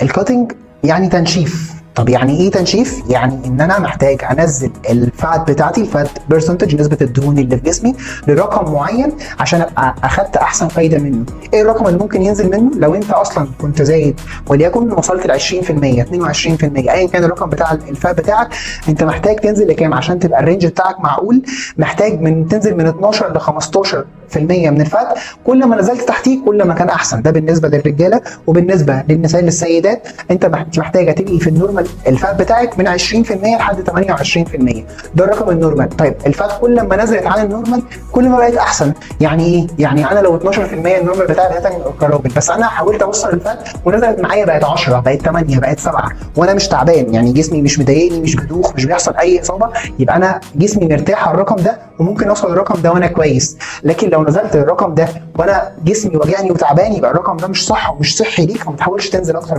ال cutting يعني تنشيف. طب يعني ايه تنشيف؟ يعني ان انا محتاج انزل ال fat بتاعتي، ال fat percentage، نسبه الدهون اللي في جسمي لرقم معين عشان ابقى اخدت احسن فايده منه. ايه الرقم اللي ممكن ينزل منه؟ لو انت اصلا كنت زايد وليكن وصلت ل 20%، 22%، ايا كان الرقم بتاع ال fat بتاعك، انت محتاج تنزل لكام عشان تبقى ال range بتاعك معقول؟ محتاج من تنزل من 12 ل 15% من ال fat. كل ما نزلت تحتيه كل ما كان احسن. ده بالنسبة للرجاله، وبالنسبة للنساء، للسيدات، انت محتاجه تبقي في ال normal ال fat بتاعك من 20% لحد 28%، ده الرقم ال normal. طيب ال fat كل ما نزلت عن ال normal كل ما بقت احسن. يعني ايه؟ يعني انا لو 12% ال normal بتاعي بتاعي كراجل، بس انا حاولت اوصل ال fat ونزلت معايا بقت 10، بقت 8، بقت 7، وانا مش تعبان، يعني جسمي مش مضايقني، مش بدوخ، مش بيحصل اي اصابه، يبقى انا جسمي مرتاح على الرقم ده وممكن اوصل للرقم ده وانا كويس. لكن لو نزلت الرقم ده وانا جسمي وجعني وتعبان، يبقى الرقم ده مش صح ومش صحي ليك، فما تحاولش تنزل اكتر.